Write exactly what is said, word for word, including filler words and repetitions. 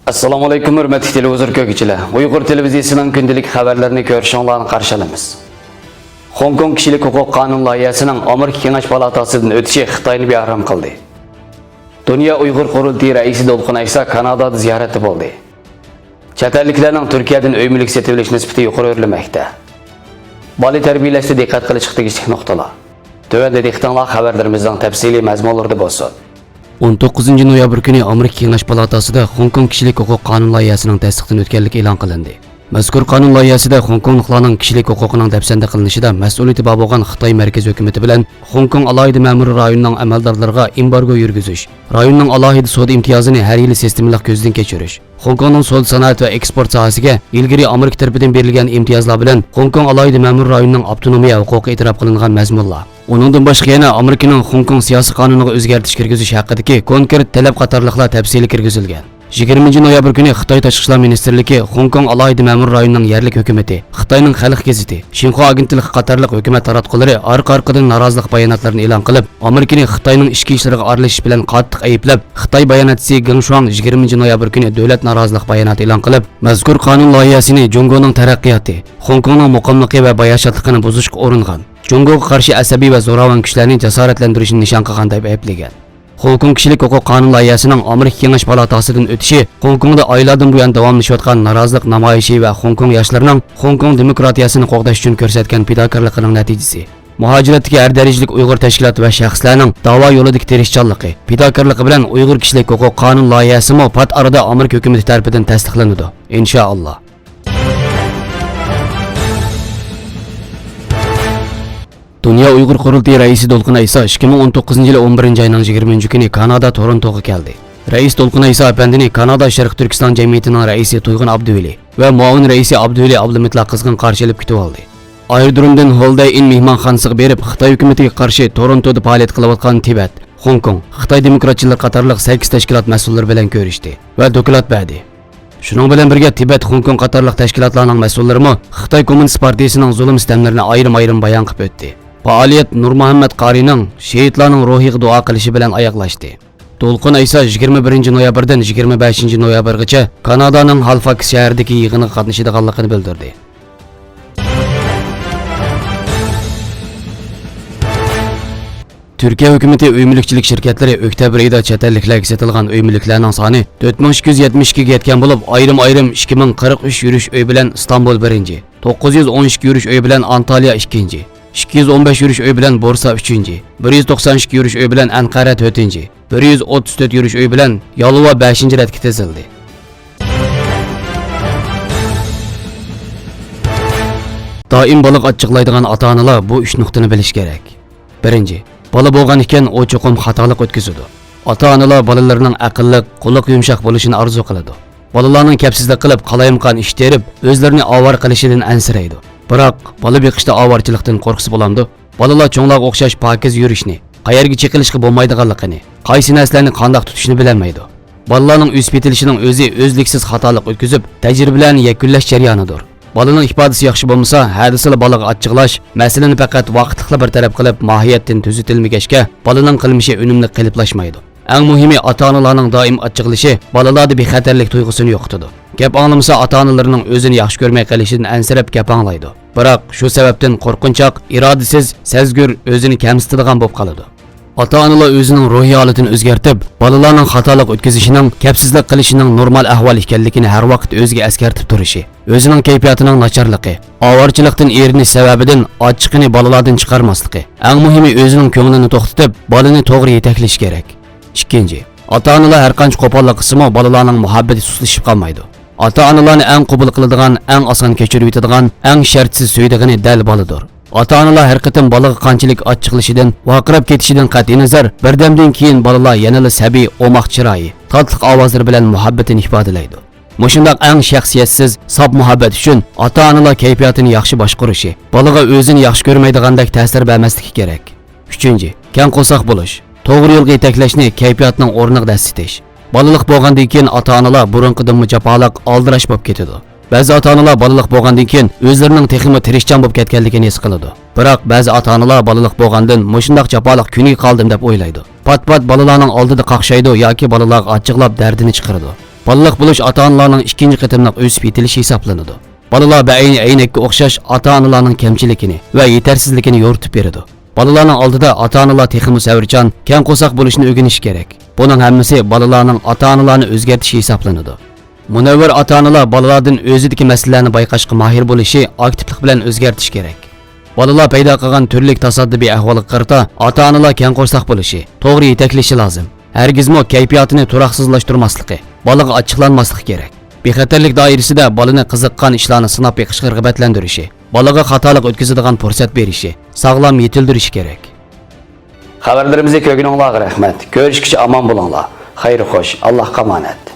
ئەسسالامۇئەلەيكۇم، ھۆرمەتلىك تېلېۋىزور كۆرگۈچىلەر. ئۇيغۇر تېلېۋىزىيىسىنىڭ كۈندىلىك خەۋەرلىرىنى كۆرۈشۈڭلارنى قارشى ئالىمىز. خوڭكوڭ كىشىلىك ھوقۇق قانۇن لايىھەسىنىڭ ئامېرىكا كېڭەش پالاتاسىدىن ئۆتۈشى خىتاينى بىئارام قىلدى. دۇنيا ئۇيغۇر قۇرۇلتىيى رەئىسى دولقۇن ئەيسا كانادادا زىيارەتتە بولدى. چەت ئەللىكلەرنىڭ تۈركىيەدىن ئۆي مۈلۈك سېتىۋېلىش نىسبىتى يۇقىرى ئۆرلىمەكتە. بالا تەربىيەلەشتە دىققەت قىلىشقا تېگىشلىك نۇقتىلار. تۆۋەندە دىققىتىڭلار خەۋەرلىرىمىزنىڭ تەپسىلىي مەزمۇنلىرىدا بولسۇن. ئون توققۇزىنچى نويابىر كۈنى ئامېرىكا كېڭەش پالاتاسىدا خوڭكوڭ كىشىلىك ھوقۇق قانۇن لايىھەسىنىڭ تەستىقتىن ئۆتكەنلىكى ئېلان قىلىندى. مەزكۇر قانۇن لايىھەسىدە خوڭكوڭلۇقلارنىڭ كىشىلىك ھوقۇقىنىڭ دەپسەندە قىلىنىشىدا مەسئۇلىيىتى بار بولغان خىتاي مەركىزىي ھۆكۈمىتى بىلەن خوڭكوڭ ئالاھىدە مەمۇرىي رايونىنىڭ ئەمەلدارلىرىغا ئېمبارگو يۈرگۈزۈش، رايوننىڭ ئالاھىدە سودا ئىمتىيازىنى ھەر يىلى سىستېمىلىق كۆزدىن كەچۈرۈش، خوڭكوڭنىڭ سودا سانائەت ۋە ئېكسپورت ساھەسىگە ئىلگىرى ئامېرىكا تەرىپىدىن بېرىلگەن ئىمتىيازلار بىلەن خوڭكوڭ ئالاھىدە مەمۇرىي رايونىنىڭ ئاپتونومىيە ھوقۇقى ئېتىراپ قىلىنغان مەزمۇنلار، ئۇنىڭدىن باشقا يەنە ئامېرىكىنىڭ خوڭكوڭ سىياسىي قانۇنىغا ئۆزگەرتىش كىرگۈزۈش ھەققىدىكى كونكرېت تەلەپ قاتارلىقلار تەپسىلىي كىرگۈزۈلگەن. يىگىرمىنچى نويابىر كۈنى خىتاي تاشقى ئىشلار مىنىستىرلىكى خوڭكوڭ ئالاھىدە مەمۇرىي رايونىنىڭ يەرلىك ھۆكۈمىتى، خىتاينىڭ خەلق گېزىتى، شىنخۇا ئاگېنتلىقى قاتارلىق ھۆكۈمەت تاراتقۇلىرى ئارقا-ئارقىدىن نارازىلىق باياناتلىرىنى ئېلان قىلىپ، ئامېرىكىنى خىتاينىڭ ئىچكى ئىشلىرىغا ئارىلىشىش بىلەن قاتتىق ئەيىبلەپ، خىتاي باياناتچىسى گېڭ شۇاڭ يىگىرمىنچى نويابىر كۈنى دۆلەت نارازىلىق باياناتى ئېلان قىلىپ، مەزكۇر قانۇن لايىھەسىنى جۇڭگونىڭ تەرەققىياتى، خوڭكوڭنىڭ مۇقىملىقى ۋە باياشاتلىقىنى بۇزۇشقا ئۇرۇنغان، جۇڭگوغا قارشى ئەسەبىي ۋە زوراۋان كۈچلەرنى جاسارەتلەندۈرۈشنى نىشان قىلغان دەپ ئەيىبلىگەن. خوڭكوڭ كىشىلىك ھوقۇق قانۇن لايىھەسىنىڭ ئامېرىكا كېڭەش پالاتاسىدىن ئۆتۈشى خوڭكوڭدا ئايلاردىن بۇيان داۋاملىشىۋاتقان نارازىلىق نامايىشى ۋە خوڭكوڭ ياشلىرىنىڭ خوڭكوڭ دېموكراتىيەسىنى قوغداش ئۈچۈن كۆرسەتكەن پىداكارلىقىنىڭ نەتىجىسى. مۇھاجىرەتتىكى ھەر دەرىجىلىك ئۇيغۇر تەشكىلات ۋە شەخسلەرنىڭ داۋا يولىدىكى تىرىشچانلىقى، پىداكارلىقى بىلەن ئۇيغۇر كىشىلىك ھوقۇق قانۇن لايىھەسىمۇ پات ئارىدا ئامېرىكا ھۆكۈمىتى تەرىپىدىن تەستىقلىنىدۇ، ئىنشائاللا. دۇنيا ئۇيغۇر قۇرۇلتىيى رەئىسى دولقۇن ئەيسا ئىككى مىڭ ئون توققۇزىنچى يىلى ئون بىرىنچى ئاينىڭ يىگىرمە ئۈچىنچى كۈنى كانادا تورونتوغا كەلدى. رەئىس دولقۇن ئەيسا ئەپەندىنى كانادا شەرقىي تۈركىستان جەمئىيىتىنىڭ رەئىسى تۇيغۇن ئابدۇۋەلى ۋە مۇئاۋىن رەئىسى ئابدۇۋەلى ئابلىمىتلا قىزغىن قارشى ئېلىپ كۈتۈۋالدى. ئايرودرومدىن ھولدەي ئىن مېھمانخانىسىغا بېرىپ، خىتاي ھۆكۈمىتىگە قارشى تورونتودا پائالىيەت قىلىۋاتقان تىبەت، خوڭكوڭ، خىتاي دېموكراتچىلىرى قاتارلىق سەككىز تەشكىلات مەسئۇللىرى بىلەن كۆرۈشتى ۋە دوكلات بەردى. شۇنىڭ بىلەن بىرگە، تىبەت، خوڭكوڭ قاتارلىق تەشكىلاتلارنىڭ مەسئۇللىرىمۇ خىتاي كوممۇنىست پارتىيىسىنىڭ زۇلۇم-سىتەملىرىنى ئايرىم-ئايرىم بايان قىلىپ ئۆتتى. پائالىيەت نۇرمۇھەممەت قارىينىڭ شېھىتلارنىڭ روھىغا دۇئا قىلىشى بىلەن ئاياغلاشتى. دولقۇن ئەيسا يىگىرمە بىرىنچى نويابىردىن يىگىرمە بەشىنچى نويابىرغىچە كانادانىڭ ھالفاكس شەھىرىدىكى يىغىنغا قاتنىشىدىغانلىقىنى بىلدۈردى. تۈركىيە ھۆكۈمىتى ئۆي مۈلۈكچىلىك شىركەتلىرى ئۆكتەبىر ئېيىدا چەت ئەللىكلەرگە سېتىلغان ئۆي مۈلۈكلەرنىڭ سانى تۆت مىڭ ئىككى يۈز يەتمىش ئىككىگە يەتكەن بولۇپ، ئايرىم-ئايرىم ئىككى مىڭ قىرىق ئۈچ يۈرۈش ئۆي بىلەن ئىستانبۇل بىرىنچى، توققۇز يۈز ئون ئىككى يۈرۈش ئۆي بىلەن ئانتالىيا ئىككىنچى، ئىككى يۈز ئون بەش يۈرۈش ئۆي بىلەن بورسا ئۈچىنچى، بىر يۈز توقسان ئىككى يۈرۈش ئۆي بىلەن ئەنقەرە تۆتىنچى، بىر يۈز ئوتتۇز تۆت يۈرۈش ئۆي بىلەن يالۋا بەشىنچى رەتكە تىزىلدى. دائىم بالىغا ئاچچىقلايدىغان ئاتا-ئانىلار بۇ ئۈچ نۇقتىنى بىلىشى كېرەك. بىرىنچى، بالا بولغان ئىكەن، ئۇ چوقۇم خاتالىق ئۆتكۈزىدۇ. ئاتا-ئانىلار بالىلىرىنىڭ ئەقىللىق، قۇلىقى يۇمشاق بولۇشىنى ئارزۇ قىلىدۇ. بالىلارنىڭ كەپسىزلىك قىلىپ، قالايمىقان ئىش تېرىپ، ئۆزلىرىنى ئاۋارە قىلىشىدىن ئەنسىرەيدۇ. بىراق، بالا بېقىشتا ئاۋارىچىلىقتىن قورقسا بولامدۇ؟ بالىلار چوڭلارغا ئوخشاش پاكىز يۈرۈشنى، قەيەرگە چېقىلىشقا بولمايدىغانلىقىنى، قايسى نەرسىلەرنى قانداق تۇتۇشنى بىلەلمەيدۇ. بالىلارنىڭ ئۆسۈپ يېتىلىشىنىڭ ئۆزى ئۈزلۈكسىز خاتالىق ئۆتكۈزۈپ، تەجرىبىلەرنى يەكۈنلەش جەريانىدۇر. بالىنىڭ ئىپادىسى ياخشى بولمىسا، ھەدىسىلا بالىغا ئاچچىقلاش، مەسىلىنى پەقەت ۋاقىتلىقلا بىر تەرەپ قىلىپ، ماھىيەتتىن تۈزىتىلمىگەچكە، بالىنىڭ قىلمىشى ئۈنۈملۈك قېلىپلاشمايدۇ. ئەڭ مۇھىمى، ئاتا-ئانىلارنىڭ دائىم ئاچچىقلىشى بالىلاردا بىخەتەرلىك تۇيغۇسىنى يوقىتىدۇ. گەپ ئاڭلىمىسا، ئاتا-ئانىلىرىنىڭ ئۆزىنى ياخشى كۆرمەي قېلىشىدىن ئەنسىرەپ گەپ ئاڭلايدۇ. بىراق، شۇ سەۋەبتىن قورقۇنچاق، ئىرادىسىز، سەزگۈر، ئۆزىنى كەمسىتىدىغان بولۇپ قالىدۇ. ئاتا-ئانىلار ئۆزىنىڭ روھىي ھالىتىنى ئۆزگەرتىپ، بالىلارنىڭ خاتالىق ئۆتكۈزۈشىنىڭ، كەپسىزلىك قىلىشىنىڭ نورمال ئەھۋال ئىكەنلىكىنى ھەر ۋاقىت ئۆزىگە ئەسكەرتىپ تۇرۇشى، ئۆزىنىڭ كەيپىياتىنىڭ ناچارلىقى، ئاۋارىچىلىقتىن ئېرىنىش سەۋەبىدىن ئاچچىقىنى بالىلاردىن چىقارماسلىقى، ئەڭ مۇھىمى ئۆزىنىڭ كۆڭلىنى توختىتىپ، بالىنى توغرا يېتەكلىشى كېرەك. ئىككىنچى، ئاتا-ئانىلار ھەرقانچە قوپاللىق قىلسىمۇ، بالىلارنىڭ مۇھەببىتى سۇسلىشىپ قالمايدۇ. ئاتا-ئانىلارنى ئەڭ قوبۇل قىلىدىغان، ئەڭ ئاسان كەچۈرۈۋېتىدىغان، ئەڭ شەرتسىز سۆيىدىغىنى دەل بالىدۇر. ئاتا-ئانىلار ھەر قېتىم بالىغا قانچىلىك ئاچچىقلىشىدىن، ۋارقىراپ كېتىشىدىن قەتئىينەزەر، بىردەمدىن كېيىن بالىلار يەنىلا سەبىي، ئوماق چىرايى، تاتلىق ئاۋازلىرى بىلەن مۇھەببىتىنى ئىپادىلەيدۇ. مۇشۇنداق ئەڭ شەخسىيەتسىز، ساپ مۇھەببەت ئۈچۈن ئاتا-ئانىلار كەيپىياتىنى ياخشى باشقۇرۇشى، بالىغا ئۆزىنى ياخشى كۆرمەيدىغاندەك تەسىر بەرمەسلىكى كېرەك. ئۈچىنچى، كەڭ قورساق بولۇش، توغرا يولغا يېتەكلەشنى كەيپىياتنىڭ ئورنىغا دەسسىتىش. بالىلىق بولغاندىن كېيىن ئاتا-ئانىلار بۇرۇنقىدىنمۇ جاپالىق، ئالدىراش بولۇپ كېتىدۇ. بەزى ئاتا-ئانىلار بالىلىق بولغاندىن كېيىن ئۆزلىرىنىڭ تېخىمۇ تىرىشچان بولۇپ كەتكەنلىكىنى ھېس قىلىدۇ. بىراق بەزى ئاتا-ئانىلار بالىلىق بولغاندىن مۇشۇنداق جاپالىق كۈنگە قالدىم دەپ ئويلايدۇ. پات-پات بالىلارنىڭ ئالدىدا قاقشايدۇ ياكى بالىلارغا ئاچچىقلاپ دەردىنى چىقىرىدۇ. بالىلىق بولۇش ئاتا-ئانىلارنىڭ ئىككىنچى قېتىملىق ئۆسۈپ يېتىلىشى ھېسابلىنىدۇ. بالىلار بەئەينى ئەينەككە ئوخشاش ئاتا-ئانىلارنىڭ كەمچىلىكىنى ۋە يېتەرسىزلىكىنى يورۇتۇپ بېرىدۇ. بالىلارنىڭ ئالدىدا ئاتا-ئانىلار تېخىمۇ سەۋرچان، كەڭ قورساق بولۇشنى ئۆگىنىشى كېرەك. بۇنىڭ ھەممىسى بالىلارنىڭ ئاتا-ئانىلارنى ئۆزگەرتىشى ھېسابلىنىدۇ. مۇنەۋۋەر ئاتا-ئانىلار بالىلاردىن ئۆزىدىكى مەسىلىلەرنى بايقاشقا ماھىر بولۇشى، ئاكتىپلىق بىلەن ئۆزگەرتىشى كېرەك. بالىلار پەيدا قىلغان تۈرلۈك تاسادىپىي ئەھۋالغا قارىتا ئاتا-ئانىلار كەڭ قورساق بولۇشى، توغرا يېتەكلىشى لازىم. ھەرگىزمۇ كەيپىياتىنى تۇراقسىزلاشتۇرماسلىقى، بالىغا ئاچچىقلانماسلىقى كېرەك. بىخەتەرلىك دائىرىسىدە بالىنى قىزىققان ئىشلارنى سىناپ بېقىشقا رىغبەتلەندۈرۈشى، بالىغا خاتالىق ئۆتكۈزىدىغان پۇرسەت بېرىشى، ساغلام يېتىلدۈرۈشى كېرەك. خەۋەرلىرىمىزنى كۆرگىنىڭلارغا رەھمەت. كۆرۈشكىچە ئامان بولۇڭلار. خەير خوش. ئاللاھقا ئامانەت.